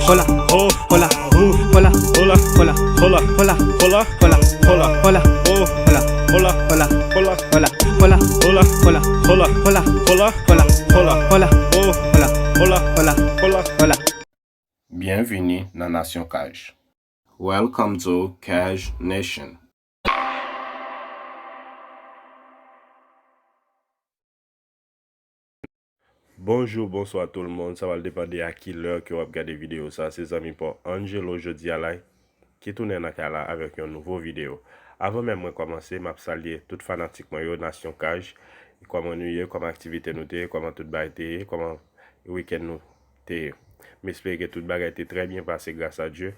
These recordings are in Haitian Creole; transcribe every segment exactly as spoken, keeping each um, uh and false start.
Hola, ho, hola, hu, hola, hola, hola, hola, hola, hola, hola, hola, ho, hola, hola, hola, hola, hola, hola, hola, hola, hola, hola, hola, hola, hola, ho, hola, hola, hola, hola, hola. Byenvini nan Nasyon Kaj. Welcome to Kaj Nation. Bonjou, bonswa tout le monde. Sa va depann de a ki lè ke w ap gade videyo sa. Se zanmi pa w Angelo jodi a la ki tounen nan kay la avèk yon nouvo videyo. Avan menm mwen kòmanse, m ap salye tout fanatik mwen yo, Nasyon Kaj. Kòman nou ye, kòman aktivite nou te ye, kòman tout bagay te ye, kòman wikenn nou te ye. M espere ke tout bagay te trè byen pase, gras a Dye.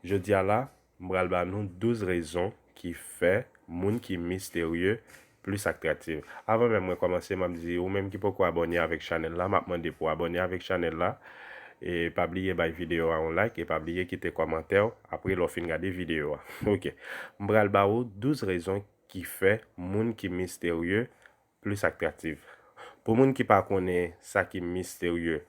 Jodi a la, m pral ba nou douz rezon ki fè moun ki misterye plis atraktif. Avan menm mwen kòmanse, m ap di ou menm ki poko abòne avèk chanèl la, m ap mande pou w abòne avèk chanèl la. E pa bliye bay videyo a yon like e pa bliye kite kòmantè w apre lè w fin gade videyo a. Ok. M pral ba ou douz rezon ki fè moun ki misterye plis atraktif. Pou moun ki pa konnen sa ki misterye,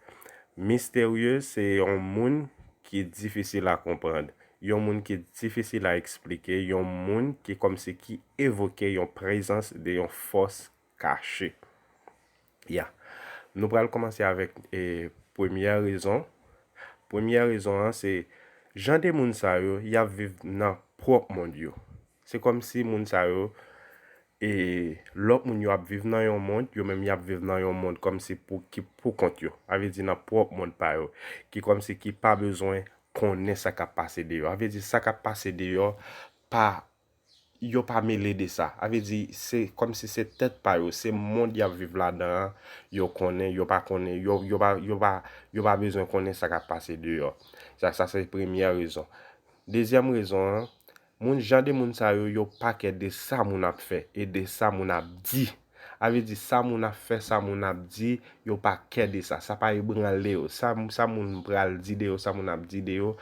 misterye se yon moun ki difisil a konprann, yon moun ki difisil a eksplike, yon moun ki kòmsi ki evoke yon prezans de yon fòs kache. Ya. Nou pral kòmanse avèk e, premyè rezon. Premyè rezon an se jan de moun sa yo, y ap viv nan pwòp mond yo. Se kòmsi moun sa yo e lòt moun yo ap viv nan yon mond, yo menm y ap viv nan yon mond kòmsi pou, ki pou kont yo. A vle di nan pwòp mond pa yo, ki kòmsi ki pa bezwen konnen sa k ap pase deyò. A vle di sa k ap pase deyò pa yo pa mele de sa. A vle di se kòmsi se tèt pa yo, se mond y ap viv ladan an, yo konnen, yo pa konnen, yo, yo pa, yo pa, yo pa bezwen konnen sa k ap pase deyò. Sa, sa se premyè rezon. Dezyèm rezon an, moun, jan de moun sa yo, yo pa kè de sa moun ap fè e de sa moun ap di. A vle di sa moun ap fè, sa moun ap di, yo pa kè de sa. Sa pa ebranle yo. Sa, sa moun pral di de yo, sa moun ap di de yo,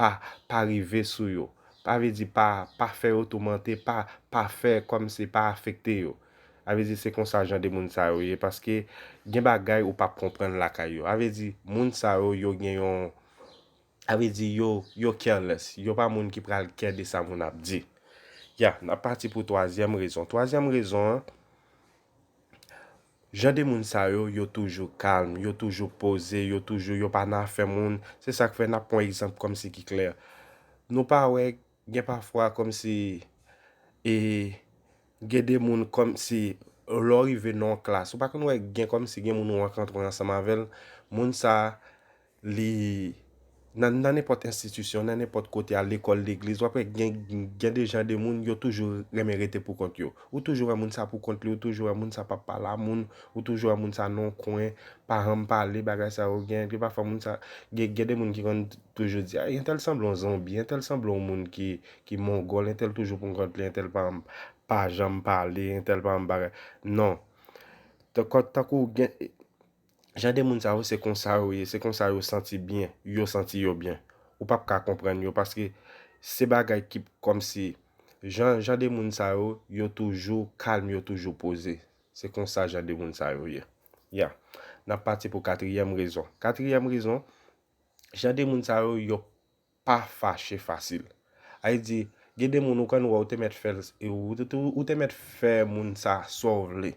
pa, pa rive sou yo. A vle di pa, pa fè yo toumante, pa, pa fè kòmsi pa afekte yo. A vle di se konsa jan de moun sa yo ye, paske gen bagay ou p ap konprann lakay yo. A vle di moun sa yo, yo gen yon A vle di yo, yo careless. Yo pa moun ki pral kè de sa moun ap di. Ya, n ap pati pou twazyèm rezon. Twazyèm rezon an, jan de moun sa yo, yo toujou kalm, yo toujou poze, yo toujou, yo pa nan afè moun. Se sa k fè n ap pran egzanp kòmsi ki klè. Nou pa wè, gen pafwa kòmsi e gen de moun kòmsi lè w rive nan yon klas, ou pa konn wè gen kòmsi gen moun ou rankontre ansanm avè l, moun sa a, li nan, nan nenpòt enstitisyon, nan nenpòt kote, al lekòl, legliz, w ap wè gen, gen de jan de moun, yo toujou renmen rete pou kont yo. Ou toujou wè moun sa pou kont li, ou toujou wè moun sa p ap pale a moun, ou toujou wè moun sa nan yon kwen, pa janm pale, bagay sa yo gen, gen pafwa moun sa, gen, gen de moun ki konn toujou di, a, entèl sanble yon zonbi, entèl sanble yon moun ki, ki mongòl, entèl toujou pou kont li, entèl pa, pa janm pale, entèl pa janm bagay. Non. Tankou, tankou gen, jan de moun sa yo, se konsa yo ye, se konsa yo santi byen, yo santi yo byen. Ou p ap ka konprann yo, paske se bagay ki kòmsi, jan, jan de moun sa yo, yo toujou kalm, yo toujou poze. Se konsa jan de moun sa yo ye. Ya. N ap pati pou katriyèm rezon. Katriyèm rezon, jan de moun sa yo, yo pa fache fasil. A vle di, gen de moun ou konn wè ou te mèt fè l, e ou, ou, ou te mèt fè moun sa sa w vle.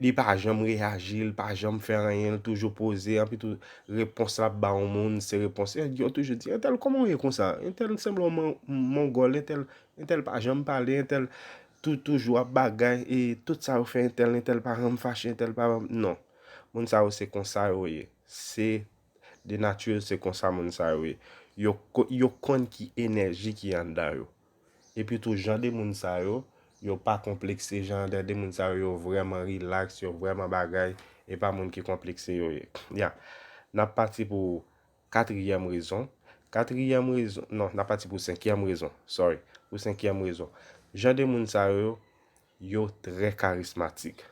Li pa janm reyaji, li pa janm fè anyen, li toujou poze, anpi tou repons l ap ba yon moun, se repons, e yo toujou di, entèl, kòman w ye konsa? Entèl sanble yon mon-, mongòl, entèl, entèl pa janm pale, entèl tou, toujou ap bagay, e tout sa yo fè entèl, entèl pa janm fache, entèl pa janm, non. Moun sa yo se konsa yo ye. Se de nati, se konsa moun sa yo ye. Yo ko-, yo konn ki enèji ki anndan yo. Epi tou, jan de moun sa yo, yo pa konplekse, jan de, de moun sa yo, yo vrèman rilaks, yo vrèman bagay, e pa moun ki konplekse yo ye. Ya. N ap pati pou katriyèm rezon. Katriyèm rezon, non, n ap pati pou senkyèm rezon. Sorry. Pou senkyèm rezon. Jan de moun sa yo, yo trè karizmatik.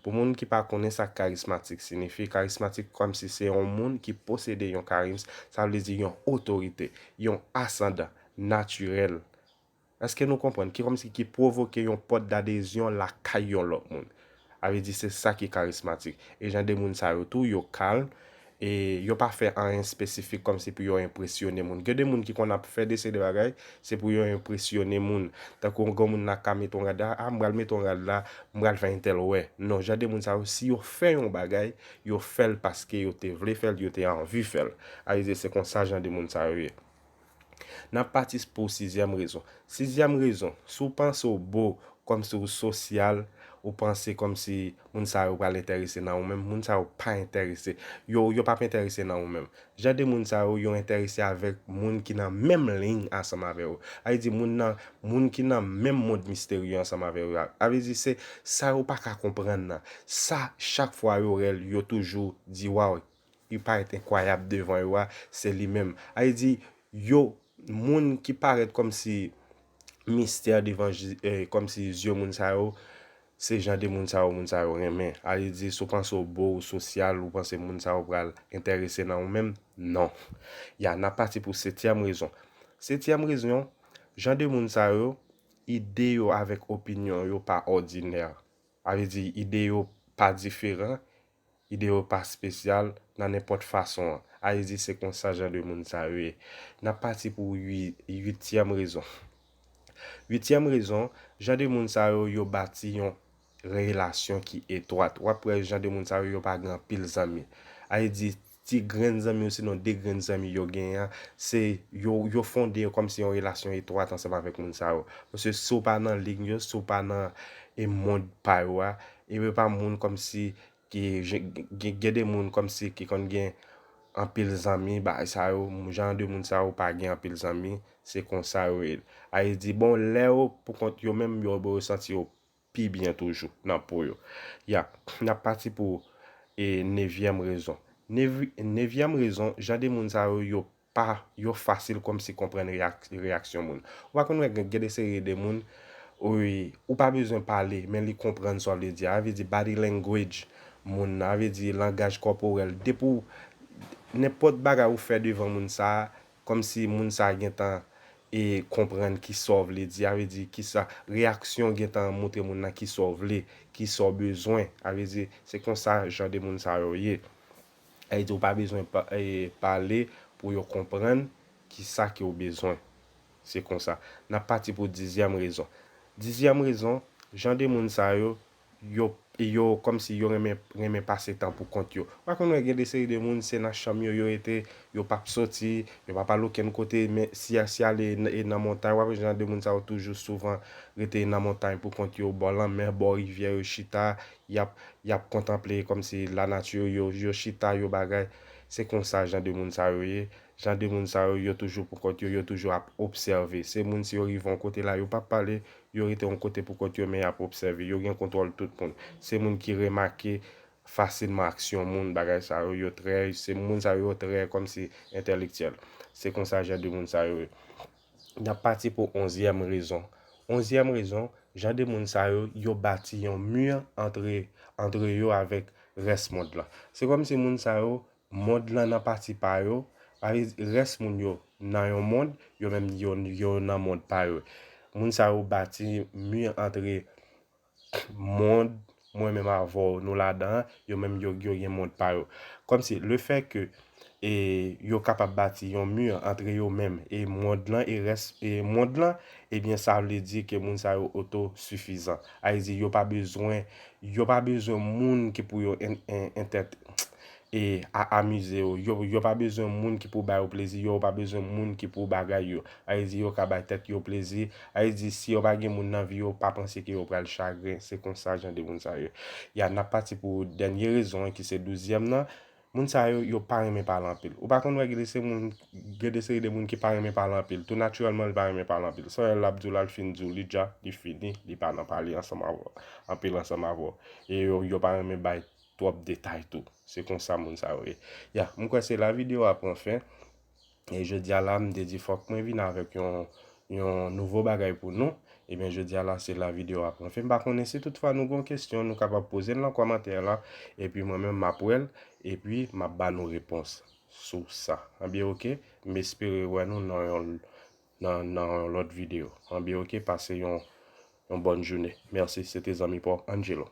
Pou moun ki pa konnen sa karizmatik siyifi, karizmatik kòmsi se yon moun ki posede yon kariz, sa vle di yon otorite, yon asandan natirèl. Èske nou konprann? Ki kòmsi ki pwovoke yon pòt dadezyon lakay yon lòt moun. A vle di se sa ki karizmatik. E jan de moun sa yo tou, yo kalm, e yo pa fè anyen espesifik kòmsi pou yo enpresyone moun. Gen de moun ki konn ap fè de seri de bagay, se pou yo enpresyone moun. Tankou yon granmoun la ka mete yon rad la, a, m pral mete yon rad la, m pral fè entèl wè. Non, jan de moun sa yo, si yo fè yon bagay, yo fè l paske yo te vle fè l, yo te anvi fè l. A vle di, se konsa jan de moun sa yo ye. N ap pati pou sizyèm rezon. Sizyèm rezon, si w panse w bo, kòmsi w sosyal, ou panse kòmsi moun sa yo pral enterese nan ou menm, moun sa yo pa enterese. Yo, yo p ap enterese nan ou menm. Jan de moun sa yo, yo enterese avèk moun ki nan menm liy ansanm avè yo. A vle di, moun nan, moun ki nan menm mond misterye ansanm avè yo. A vle di, se sa yo pa ka konprann nan. Sa, chak fwa yo wè l, yo toujou di, waw, li parèt enkwayab devan yo a, se li menm. A vle di, yo, moun ki parèt kòmsi mistè devan, eh, kòmsi zye moun sa yo, se jan de moun sa yo, moun sa yo renmen. A vle di, si w panse w bo, w sosyal, ou panse moun sa yo pral enterese nan ou menm? Non. Ya, n ap pati pou setyèm rezon. Setyèm rezon, jan de moun sa yo, ide yo avèk opinyon yo pa òdinè. A vle di, ide yo pa diferan, ide yo pa espesyal nan nenpòt fason an. A vle di, se konsa jan de moun sa yo ye. N ap pati pou ui-, uityèm rezon. Uityèm rezon, jan de moun sa yo, yo bati yon relasyon ki etwat. W ap wè jan de moun sa yo, yo pa gen anpil zanmi. A vle di, ti grenn zanmi osinon de grenn zanmi yo genyen an, se yo, yo fonde kòmsi yon relasyon etwat ansanm avèk moun sa yo. Paske si w pa nan liy yo, si w pa nan, e, mond pa yo a, e, yo pa moun kòmsi ki gen, gen, gen de moun kòmsi ki konn gen anpil zanmi, bagay sa yo, jan de moun sa yo pa gen anpil zanmi, se konsa yo ye. A vle di, bon, lè yo pou kont yo menm, yo, yo santi yo pi byen toujou nan po yo. Ya, n ap pati pou, e, nevyèm rezon. Nevi-, nevyèm rezon, jan de moun sa yo, yo pa, yo fasil kòmsi konprann reyak-, reyaksyon moun. Ou pa konn wè gen, gen de seri de moun, wi, ou pa bezwen pale, men li konprann sa w vle di a. A vle di body language moun nan, a vle di langaj kòporèl. Depi w, nenpòt bagay ou fè devan moun sa a, kòmsi moun sa a gentan, e, konprann ki sa w vle di, a vle di ki sa, reyaksyon gentan montre moun nan ki sa w vle, ki sa w bezwen. A vle di, se konsa jan de moun sa yo ye. A vle di, ou pa bezwen pa-, e, pale pou yo konprann ki sa ke w bezwen. Se konsa. N ap pati pou dizyèm rezon. Dizyèm rezon, jan de moun sa yo, yo, yo kòmsi yo renmen, renmen pase tan pou kont yo. Ou pa konn wè gen de seri de moun, se nan chanm yo, yo rete, yo p ap soti, yo p ap al okenn kote, men si, si ale n-, e nan montay, w ap wè jan de moun sa yo toujou souvan rete nan montay pou kont yo, bò lanmè, bò rivyè, yo chita, y ap, y ap kontanple kòmsi lanati, yo, yo chita, yo bagay. Se konsa jan de moun sa yo ye. Jan de moun sa yo, yo toujou pou kont yo, yo toujou ap obsève. Se moun si yo rive yon kote la, yo p ap pale, yo rete yon kote pou kont yo, men y ap obsève. Yo gen kontwòl tout moun. Se moun ki remake fasilman aksyon moun, bagay sa yo, yo trè, se moun sa yo, yo trè kòmsi entèlektyèl. Se konsa jan de moun sa yo ye. N ap pati pou onzyèm rezon. Onzyèm rezon, jan de moun sa yo, yo bati yon mi antre, antre yo avèk rès mond lan. Se kòmsi moun sa yo, mond lan nan pati pa yo, a vle di rès moun yo nan yon mond, yo menm yo, yo nan mond pa yo. Moun sa yo bati mi antre mond mwen menm avè w nou ladan an, yo menm yo, yo gen mond pa yo. Kòmsi lefètke, e, yo kapab bati yon mi antre yo menm, e mond lan e rès, e mond lan, ebyen sa vle di ke moun sa yo otosifizan. A vle di yo pa bezwen, yo pa bezwen moun ki pou yo en-, en-, entèt-, e a amize yo. Yo, yo pa bezwen moun ki pou ba yo plezi, yo pa bezwen moun ki pou bagay yo. A vle di yo ka bay tèt yo plezi. A vle di si yo pa gen moun nan vi yo, pa panse ke yo pral chagren. Se konsa jan de moun sa yo. Ya, n ap pati pou dènye rezon an ki se douzyèm nan. Moun sa yo, yo pa renmen pale anpil. Ou pa konn wè gen de se moun, gen de seri de moun ki pa renmen pale anpil. Tou natirèlman, li pa renmen pale anpil. Sa l ap di w la, l fin di w li dja, li fini, li pa nan pale ansanm avè w, anpil ansanm avè w. E yo, yo pa renmen bay twòp detay tou. Se konsa moun sa yo ye. Ya, m kwè se la videyo a pran fen. E jodi a la, m te di fòk mwen vin avèk yon, yon nouvo bagay pou nou. Ebyen, jodi a la, se la videyo a pran fen. M pa konnen si toutfwa nou gen kesyon, nou kapab poze l nan kòmantè la. Epi mwen menm, m ap wè l. Epi, m ap ba nou repons sou sa. Anben, oke? M espere wè nou nan yon, nan, nan yon lòt videyo. Anben, oke? Pase yon, yon bòn jounen. Mèsi, se te zanmi pa w, Angelo.